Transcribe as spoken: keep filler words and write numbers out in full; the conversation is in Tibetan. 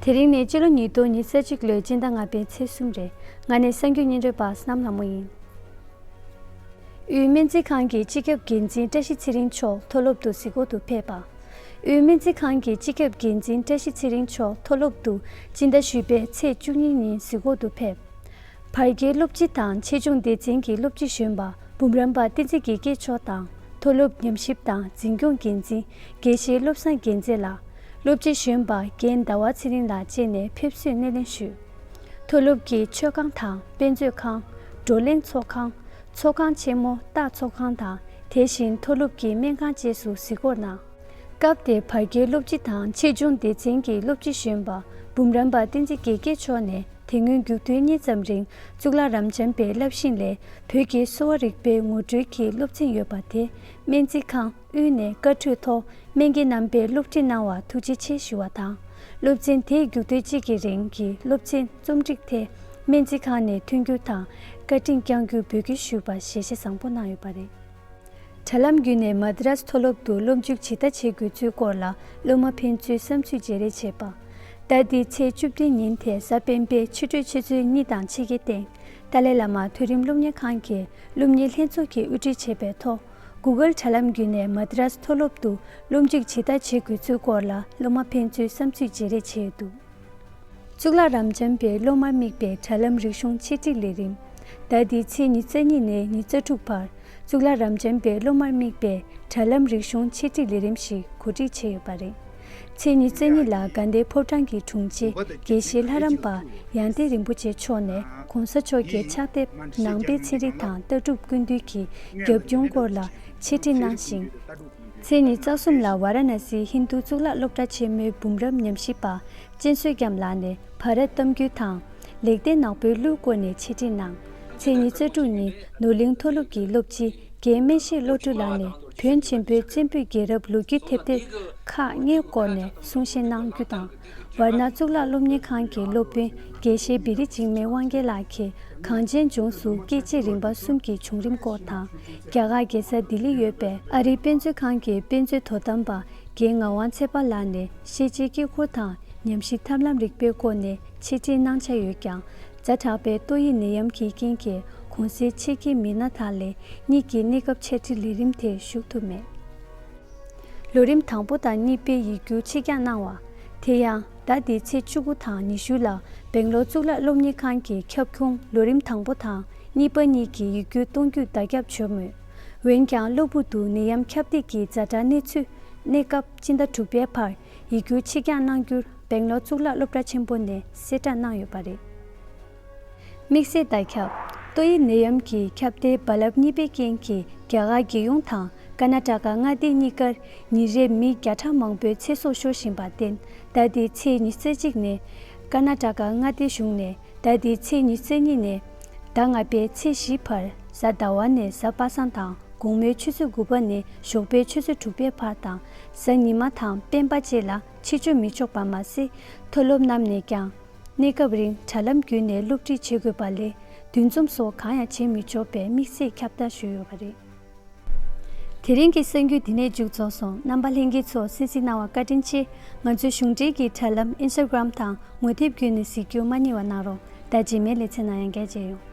དེ་རིང་ནི་སྤྱི་ལོ་ཉིས་སྟོང་ཉི་ཤུ་རྩ་གཅིག་ལོའི་སྤྱི་ཟླ་ལྔ་པའི་ཚེས་གསུམ་རེད། ང་ནི་གསར་འགོད་སྙན་སྒྲོན་པ་བསོད་ནམས་ལྷ་མོ་ཡིན། དབུས་སྨན་རྩིས་ཁང་གི་སྤྱི་ཁྱབ་འགན་འཛིན་བཀྲ་ཤིས་ཚེ་རིང་མཆོག་མཐོ་སློབ་ཏུ་གཟིགས་སྐོར་དུ་ཕེབས་པ། དབུས་སྨན་རྩིས་ཁང་གི་སྤྱི་ཁྱབ་འགན་འཛིན་བཀྲ་ཤིས་ཚེ་རིང་མཆོག་མཐོ་སློབ་ཏུ་སྤྱི་ཟླ་བཞི་པའི་ཚེས་བཅུ་གཉིས་ཉིན་གཟིགས་སྐོར་དུ་ཕེབས། བར་བརྒལ་སློབ་སྤྱི་དང་ཆེད་སྦྱོང་སྡེ་ཚན་གྱི་སློབ་སྤྱི་གཞོན་པ་འབུམ་རམས་པ་བསྟན་འཛིན་དགེ་རྒྱས་མཆོག་དང་། མཐོ་སློབ་ཉམས་ཞིབ་དང་འཛིན་སྐྱོང་འགན་འཛིན་དགེ་བཤེས་བློ་བཟང་རྒྱལ་མཚན་ལགས། སློབ་སྤྱི་གཞོན་པ་རྒན་ཟླ་བ་ཚེ་རིང་ལགས་བཅས་ནས་ཕེབས་བསུའི་སྣེ་ལེན་ཞུས། མཐོ་སློབ་ཀྱི་མཆོད་ཁང་དང་དཔེ་མཛོད་ཁང་། བགྲོ་གླེང་ཚོགས་ཁང་། ཚོགས་ཁང་ཆེན་མོ་ལྟ་ཚོགས་ཁང་དང་། དེ་བཞིན་མཐོ་སློབ་ཀྱི་སྨན་ཁང་བཅས་སུ་གཟིགས་སྐོར་གནང་། སྐབས་དེར་བར་བརྒལ་སློབ་སྤྱི་དང་ཆེད་སྦྱོང་སྡེ་ཚན་གྱི་སློབ་སྤྱི་གཞོན་པ་འབུམ་རམས་པ་བསྟན་འཛིན་དགེ་རྒྱས་མཆོག་ནས་དེ་སྔོན་རྒྱུགས་སྟོན་གཉིས་ཙམ་རིང་གཙུག་ལག་རབ་འབྱམས་པའི་བསླབ་གཞི་ལས་བོད་ཀྱི་གསོ་བ་རིག་པའི་ངོ་སྤྲོད་ཀྱི་སློབ་ཚན་ཡོད་པ་དེ་སྨན་རྩིས་ཁང་དབུས་ནས་བཀའ་འཁྲོལ་ཐོག་སྨན་དགེ་རྣམ་པས་སློབ་ཁྲིད་གནང་བར་ཐུགས་རྗེ་ཆེ་ཞུ་བ་དང་། སློབ་ཚན་དེའི་རྒྱུགས་སྟོན་གཅིག་གི་རིང་གི་སློབ་ཚན་རྩོམ་སྒྲིག་ཐད་སྨན་རྩིས་ཁང་ནས་མཐུན་འགྱུར་དང་བཀའ་དྲིན་བསྐྱང་རྒྱུའི་འབོད་སྐུལ་ཞུས་པར་ཞལ་བཞེས་བཟང་པོ་གནང་ཡོད་པ་རེད། དྲ་ལམ་བརྒྱུད་ནས་མ་དི་རཱས་མཐོ་སློབ་ཏུ་སློབ་འཇུག་ཇི་ལྟར་བྱེད་དགོས་ཚུལ་སྐོར་ལ་སློབ་མ་ཕན་ཚུན་བསམ་ཚུལ་བརྗེ་རེས་བྱས་པ། ཟླ་འདིའི་ཚེས་བཅུ་བདུན་ཉིན་དེ་གཟའ་སྤེན་པའི་ཕྱི་དྲོའི་ཆུ་ཚོད་གཉིས་དང་ཕྱེད་ཀའི་སྟེང་ཏཱ་ལའི་བླ་མ་མཐོ་རིམ་སློབ་གཉེར་ཁང་གི་སློབ་གཉེར་ལྷན་ཚོགས་ཀྱིས་དབུ་ཁྲིད་བྱས་པའི་ཐོག་གུ་གལ་དྲ་ལམ་བརྒྱུད་ནས་མ་དི་རཱས་མཐོ་སློབ་ཏུ་སློབ་འཇུག་ཇི་ལྟར་བྱེད་དགོས་ཚུལ་སྐོར་ལ་སློབ་མ་ཕན་ཚུན་བསམ་ཚུལ་བརྗེ་རེས་བྱས་ཡོད་འདུག། གཙུག་ལག་རབ་འབྱམས་པའི་སློབ་མར་དམིགས་པའི་དྲ་ལམ་རིག་གཞུང་འཆད་ཁྲིད་ལས་རིམ། ཟླ་འདིའི་ཚེས་ཉི་ཤུ་རྩ་གཉིས་ནས་ཉི་ཤུ་རྩ་དྲུག་བར་གཙུག་ལག་རབ་འབྱམས་པའི་སློབ་མར་དམིགས་པའི་དྲ་ལམ་རིག་གཞུང་འཆད་ཁྲིད་ལས་རིམ་ཞིག་གོ་སྒྲིག་བྱས་ཡོད་པ་རེད། ཚེས་ཉི་ཤུ་རྩ་གཉིས་ལ་དགའ་ལྡན་ཕོ་བྲང་གི་དྲུང་ཆེ་དགེ་བཤེས་ལྷ་རམས་པ་ཡང་སྟེང་རིན་པོ་ཆེ་མཆོག་ནས་གོང་ས་མཆོག་གི་ཕྱག་དེབ་ནང་པའི་ཚན་རིག་དང་ལྟ་གྲུབ་ཀུན་བཏུས་ཀྱི་རྒྱབ་ལྗོངས་སྐོར་ལ་འཆད་ཁྲིད་གནང་ཞིང་། ཚེས་ཉི་ཤུ་རྩ་གསུམ་ལ་ཝཱ་ར་ཎ་སིའི་ཧིན་རྡུ་གཙུག་ལག་སློབ་གྲྭ་ཆེན་མོའི་འབུམ་རམས་ཉམས་ཞིབ་པ་གཅན་བཟོད་སྐྱབས་ལགས་ནས་བྷ་ར་གཏམ་རྒྱུད་དང་། ལེགས་ལྡན་ནག་པོའི་གླུའི་སྐོར་ནས་འཆད་ཁྲིད་གནང་། ཚེས་ཉི་ཤུ་རྩ་དྲུག་ཉིན་ནོར་གླིང་མཐོ་སློབ་ཀྱི་སློབ་སྤྱི་རྒན་སྨན་ཤེས་བློ་གྲོས་ལགས་ནས་བོན་ཆེན་པོའི་བཙན་པོའི་རྒྱལ་རབས་ལོ་རྒྱུས་དེབ་ཐེར་ཁག་ལྔའི་སྐོར་ནས་གསུང་བཤད་གནང་རྒྱུ་དང་། ཝཱ་ར་ཎ་གཙུག་ལག་སློབ་གཉེར་ཁང་གི་སློབ་དཔོན་དགེ་བཤེས་བི་རི་འཇིགས་མེད་དབང་རྒྱལ་ལགས་ཀྱིས་གངས་ཅན་ལྗོངས་སུ་སྐྱེ་མཆེད་རིམ་པ་གསུམ་གྱི་བྱུང་རིམ་སྐོར་དང་། རྒྱ་གར་རྒྱལ་ས་ལྡི་ལི་ཡོད་པའི་ཨ་རིའི་དཔེ་མཛོད་ཁང་གི་དཔེ་མཛོད་དོ་དམ་པ་རྒན་ངག་དབང་ཚེ་དཔག་ལགས་ནས་ཤེས་བྱའི་དཀྱིལ་འཁོར་དང་ཉམས་ཞིབ་ཐབས་ལམ་རིག་པའི་སྐོར་ནས་འཆད་ཁྲིད་གནང་འཆར་ཡོད་ཀྱང་། ཛ་དྲག་པའི་ཏོག་དབྱིབས་ནད་ཡམས་ཀྱི་རྐྱེན་གྱིས་གོང་གསལ་ཆེད་ཀྱི་མི་སྣ་དག་ལས་གཉིས་ཀྱི་གནས་སྐབས་འཆད་ཁྲིད་ལས་རིམ་དེར་ཞུགས་ཐུབ་མེད། ལོ་རིམ་དང་པོ་དང་གཉིས་པའི་ཡིག་སྒྱུར་ཕྱིར་བསྒྱངས་གནང་བ། དེ་ཡང་ཟླ་འདིའི་ཚེས་བཅུ་དགུ་དང་ཉི་ཤུ་ལ་སྦེང་ལོར་གཙུག་ལག་སློབ་གཉེར་ཁང་གི་ཁྱབ་ཁོངས་ལོ་རིམ་དང་པོ་དང་གཉིས་པ་གཉིས་ཀྱི་ཡིག་སྒྱུར་གཏོང་རྒྱུའི་བརྡ་ཁྱབ་བྱུང་མོད། འོན་ཀྱང་གློ་བུར་དུ་ནད་ཡམས་ཁྱབ་གདལ་གྱི་ཛ་དྲག་གནས་ཚུལ་གནས་སྐབས་སྤྱི་ཟླ་དྲུག་པའི་བར་ཡིག་སྒྱུར་ཕྱིར་བསྒྱངས་གནང་རྒྱུར་སྦེང་ལོར་གཙུག་ལག་སློབ་གྲྭ་ཆེན་པོ་ནས་གསལ་བསྒྲགས་གནང་ཡོད་པ་རེད། དམིགས་བསལ་བརྡ་ཁྱབ། ཏོག་དབྱིབས་ནད་ཡམས་ཀྱི་ཁྱབ་གདལ་རྦ་རླབས་གཉིས་པའི་རྐྱེན་གྱིས་རྒྱ་གར་རྒྱལ་ཡོངས་དང་ཀར་ན་ཊ་ཀ་མངའ་སྡེ་གཉིས་ཀར་ཉིན་རེར་མི་བརྒྱ་ཕྲག་མང་པོའི་ཚེ་སྲོག་ཤོར་བཞིན་པར་བརྟེན། ཟླ་འདིའི་ཚེས་ཉི་ཤུ་རྩ་གཅིག་ནས་ཀར་ན་ཊ་ཀ་མངའ་སྡེ་གཞུང་ནས་ཟླ་འདིའི་ཚེས་ཉི་ཤུ་རྩ་གཉིས་ནས་ཟླ་ལྔ་པའི་ཚེས་བཞི་བར་གཟའ་ཟླ་བ་ནས་གཟའ་པ་སངས་དང་དགོང་མོའི་ཆུ་ཚོད་དགུ་པ་ནས་ཞོགས་པའི་ཆུ་ཚོད་དྲུག་པའི་བར་དང་། གཟའ་ཉི་མ་དང་སྤེན་པ་བཅས་ལ་ཕྱི་ཕྱོགས་མི་ཕྱོགས་པ་མ་ཟད། མཐོ་སློབ་རྣམས་ནས་ཀྱང་། གནས་སྐབས་རིང་དྲ་ལམ་བརྒྱུད་ནས་སློབ་ཁྲིད་བྱེད་དགོས་པ་ལས་འདུ་འཛོམས་སོགས་གང་ཡང་བྱེད་མི་ཆོག་པའི་དམིགས་བསལ་ཁྱབ་བརྡ་ཞུས་ཡོད་པ་རེད། དེ་རིང་གི་གསར་འགྱུར་འདི་ནས་མཇུག་རྫོགས་སོང་། རྣམ་པ་ལྷན་རྒྱས་ཚོ་གསན་གཟིགས་གནང་བར་བཀའ་དྲིན་ཆེ། ང་ཚོའི་གཞུང་འབྲེལ་གྱི་དྲ་ལམ་Instagram་དང་ངོ་དེབ་བརྒྱུད་ནས་གཟིགས་རྒྱུ་མ་བསྙེལ་བ་གནང་རོགས། ད་རྗེས་མའི་ལེ་ཚན་ནང་ཡང་བསྐྱར་མཇལ་ཡོང་།